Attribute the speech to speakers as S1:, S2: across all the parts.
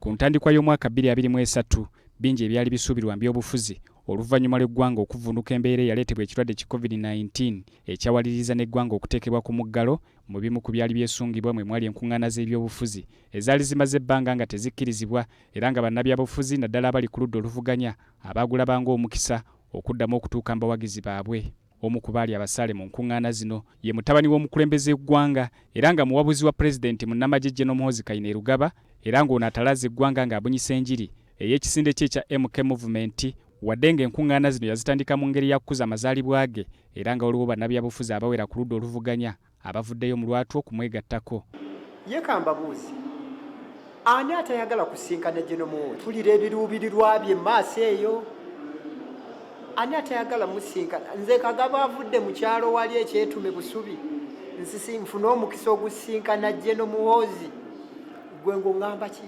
S1: Ku ntandikwa y'omwaka 2023, bingi ebyali bisuubirwa mu byobufuzi oluvannyuma lw'eggwanga okuvvuunuka embeera eyaleetebwa ekirwadde ki Covid-19 ekyawaliriza n'eggwanga okuteekebwa ku muggalo. Mu bimu ku byali byesungibwa mwe mwali enkung'aana z'ebyobufuzi ezaali zimaze ebbanga nga tezikkirizibwa era nga bannabyabufuzi naddala abali ku ludda oluvuganya abaagulaba ng'omukisa okuddamu okutuuka mu bawagizi baabwe. Omu ku baali abasaale mu nkung'aana zino ye mutabani w'omukulembeze w'eggwanga era nga muwabuzi wa pulezidenti munnamagye General Muhoozi Kainerugaba era ng'ono atalaaze eggwanga ng'abunyisa enjiri ey'ekisinde kye ekya MK Movement wadde ng'enkuŋŋaana zino yazitandika mu ngeri ya kukuza amazaalibwa ge era nga waliwo bannabyabufuzi abawera ku ludda oluvuganya abavuddeyo mu lwatu okumwegattako.
S2: Ye kambabuuze, ani atayagala kusinkana General Muhoozi? Tulira ebiruubirirwa bye maaso eyo. Ani atayagala musinkana? Nze Kagabo avudde mu kyalo wali ekyetume Busubi, nsisi nfune omukisa ogusinkana General Muhoozi, gwe ng'oŋŋamba ki?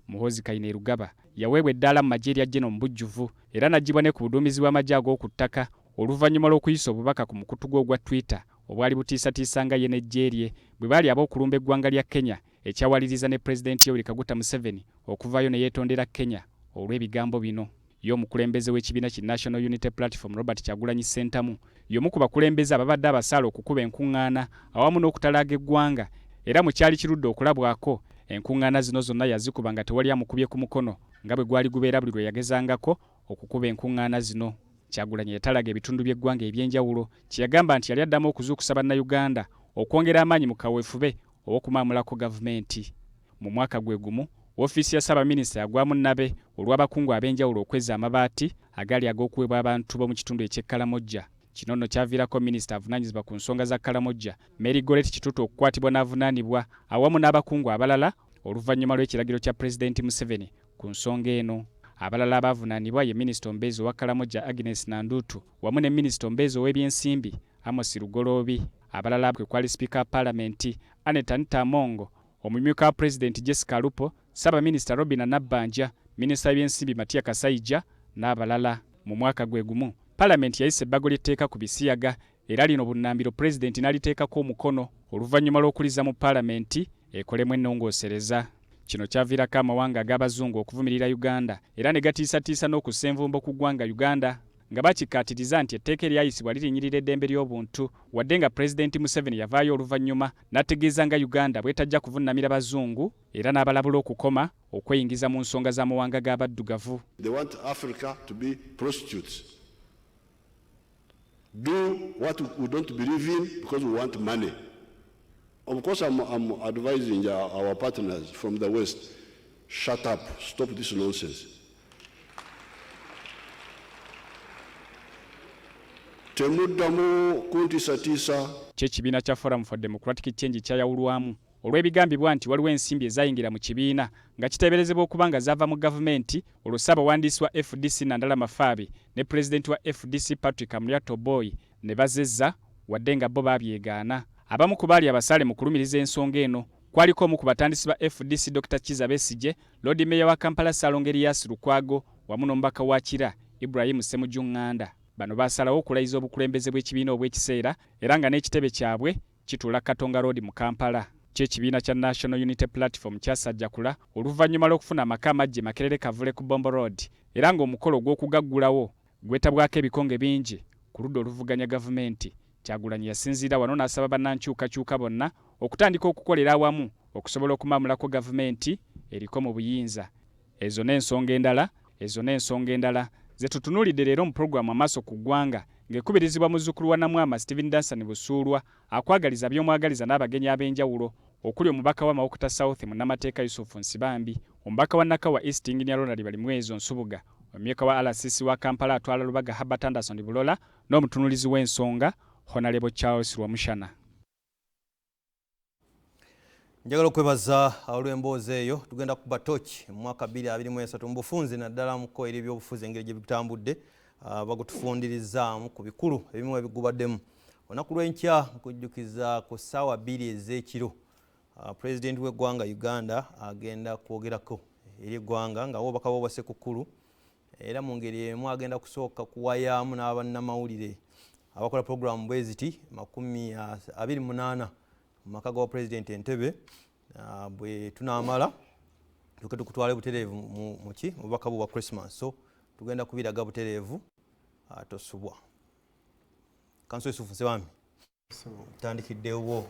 S1: Muhoozi Kainerugaba yaweebwa eddaala mu magye erya General mu bujjuvu era n'aggyibwa ne ku buduumizi bw'amagye ag'oku ttaka oluvannyuma lw'okuyisa obubaka ku mukutu gwe ogwa Twitter obwali butiisatiisa nga ye n'eggye lye bwe baali ab'okulumba eggwanga lya Kenya ekyawaliriza ne Pulezidenti Yoweri Kaguta Museveni okuvaayo ne yeetondera Kenya olw'ebigambo bino. Ye omukulembeze w'ekibiina ki National Unity Platform Robert Kyagulanyi Ssentamu y'omu ku bakulembeze ababadde abasaale okukuba enkungaana awamu n'okutalaaga eggwanga era mu kyali kirudde okulabwako, enkungaana zino zonna yazikuba nga tewali amukubye ku mukono nga bwe gwali gubeera buli lwe yagezangako okukuba enkungaana zino. Kyagulanyi yatalaga ebitundu by'eggwanga eby'enjawulo kye yagamba nti yali addamu okuzuukusa Bannayuganda okwongera amaanyi mu kaweefube ow'okumaamulako gavumenti. Mu mwaka gwe gumu, woofiisi ya Ssaabaminisita yagwamu nnabe olw'abakungu ab'enjawulo okwezza amabaati agaali ag'okuweebwa abantu b'omu kitundu eky'e Karamoja. Kino nno kyaviirako minisita avunaanyizibwa ku nsonga za Karamoja, Mary Goretti Kitutu okukwatibwa n'avunaanibwa awamu n'abakungu abalala oluvannyuma lw'ekiragiro kya Pulezidenti Museveni ku nsonga eno. Abalala abaavunaanibwa ye minisita omubeezi owa Karamoja Agnes Nandutu wamu ne minisita omubeezi ow'ebyensimbi Amos Lugoloobi. Abalala kwe kwali sipiika wa Palamenti Annet Anita Among, omumyuka wa Pulezidenti Jessica Alupo, Ssaabaminisita Robinah Nabbanja, minisita w'ebyensimbi Matia Kasaija n'abalala. Mu mwaka gwe gumu, Palamenti yayisa ebbago ly'etteeka ku bisiyaga era lino bunnambiro Pulezidenti n'aliteekako omukono oluvannyuma lw'okulizza mu Palamenti ekolemu ennongoosereza. Kino kyaviirako amawanga ag'Abazungu okuvumirira Uganda era ne gatiisatiisa n'okussa envumbo ku ggwanga Uganda nga bakikkaatiriza nti etteeka eryayisibwa lirinnyirira eddembe ly'obuntu wadde nga Pulezidenti Museveni yavaayo oluvannyuma n'ategeeza nga Uganda bw'etajja kuvunnamira Bazungu era n'abalabula okukoma okweyingiza mu nsonga z'amawanga g'abaddugavu.
S3: They want Africa to be prostitutes. Do what we don't believe in because we want money. Of course, I'm advising our partners from the West, shut up, stop this nonsense. Temuddamu kuntiisatiisa.
S1: Kyo ekibiina kya Forum for Democratic Change kyayawulwamu olw'ebigambibwa nti waliwo ensimbi ezayingira mu kibiina nga kiteeberezebwa okuba nga zaava mu gavumenti olwo Ssaabawandiisi wa fdc Nandala Mafaabi ne pulezidenti wa fdc Patrick Amuriat Oboi ne bazezza wadde nga bo baabyegaana. Abamu ku baali abasaale mu kulumiriza ensonga eno kwaliko omu ku batandisi ba fdc Dokita Kizza Besigye, Loodi Meeya wa Kampala Ssaalongo Erias Lukwago wamu n'omubaka wa Kira Ibrahim Ssemujju Nganda. Bano baasalawo okulayiza obukulembeze bw'ekibiina obw'ekiseera era nga n'ekitebe kyabwe kituula Katonga Road mu Kampala. Kyo ekibiina kya National Unity Platform kyasajjakula oluvannyuma lw'okufuna amaka amaggya e Makerere Kavule ku Bombo Road era ng'omukolo ogw'okugaggulawo gwetabwako ebikonge bingi ku ludda oluvuganya gavumenti. Kyagulanyi yasinziira wano n'asaba bannankyukakyuka bonna okutandika okukolera awamu okusobola okumaamulako gavumenti eriko mu buyinza. Ezo n'ensonga endala Ezo n'ensonga endala ze tutunuulidde leero mu pulogulaamu Amaaso ku Ggwanga ng'ekubirizibwa muzzukulu wa Namwama Stephen Dansan Busuulwa akwagaliza by'omwagaliza n'abagenyi ab'enjawulo okuli omubaka wa Mawokota South munnamateeka Yusuf Nsibambi, omubaka wa Nakawa East Engineer Ronald Balimwezo Nsubuga, omumyuka wa RCC wa Kampala atwala Lubaga Herbert Anderson Bulola n'omutunuulizi w'ensonga Honalebo Charles Rwomushana.
S4: Njagala okwebaza olw'emboozi eyo. Tugenda kukuba tooki mu mwaka 2023 mu bufunze naddala mu kko ery'ebyobufuzi engeri gye bitambudde, bagutufundirizaamu ku bikulu ebimu ebigubaddemu. Olunaku lw'enkya nkujjukiza ku ssaawa 2 ez'ekiro, Pulezidenti w'eggwanga Uganda agenda kwogerako eri eggwanga nga obubaka bwe obwa Ssekukkulu, era mu ngeri emu agenda kusooka kuwayaamu n'abannamawulire abakola pulogulaamu bwe ziti 28 mu maka ga Pulezidenti Entebbe. Bwe tunaamala Tuke tukutwale butereevu muki mu bubaka bwo bwa Christmas. So tugenda kubiraga butereevu, tosubwa. Kanso Yusufu Nsebambi, tandikiddewo.